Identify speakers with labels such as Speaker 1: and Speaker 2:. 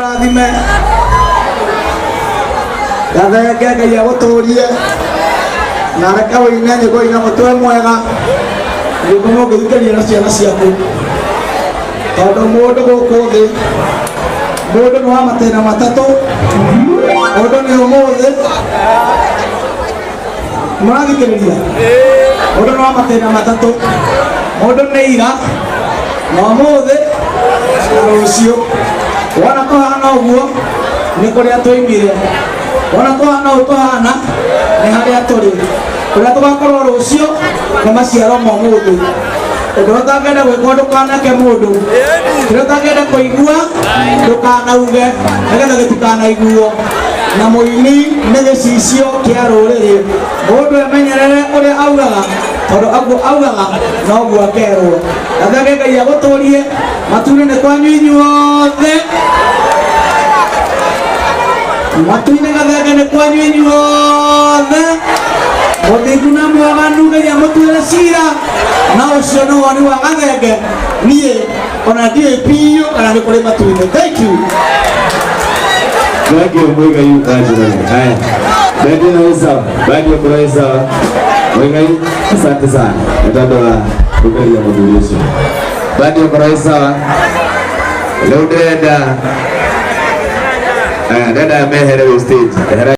Speaker 1: Akũrathime Gathenge, Ngai agũtũrie na reke ũine nyĩmbo ina mũtwe mwega, nyĩmbo mũngĩthikĩria na ciana ciaku, tondũ mũndũ gũkũ thĩ, mũndũ nĩ wa matĩna matatũ. Mũndũ nĩ ũmũthĩ, mũrathikĩrĩria? Mũndũ nĩ wa matĩna matatũ. Mũndũ nĩ ira na ũmũthĩ na rũciũ. Wona tũhana ũguo nĩ kũrĩa tũimire, wona tũhana ũũ tũhana nĩ harĩa tũrĩ, kũrĩa tũgakorwo rũciũ nĩ maciaro ma ũmũthĩ. Ũndũ ũrĩa ũtangĩenda gwĩkwo ndũkaneke mũndũ, kĩrĩa ũtangĩenda kũigua ndũkanauge nĩgetha gĩtikanaiguo. Na mũini nĩ gĩcicio kĩa rũrĩrĩ. Mũndũ emenyerere ũrĩa augaga, tondũ aguo augaga noguo akerwo. Gathenge, Ngai agũtũrie. Matu-inĩ nĩ kwanyu inyuothe, matu-inĩ Gathenge nĩ kwanyu inyuothe, mũthingu na mwaganu, Ngai amũtuĩre cira. Na ũcio nĩ woni wa Gathenge, niĩ ona ndiũĩ biũ kana nĩ kũrĩ matu-inĩ. Thank you.
Speaker 2: Thank you, Muigai Kanjirani. Haya. Bendi na sawa. Bendi kwa sawa. Muigai, asante sana. Nĩ tondũ wa kũgeria mũthuri ũcio. Bendi kwa sawa. Rĩu ndĩrenda, ndĩrenda mehere gwĩ stage. Ehera.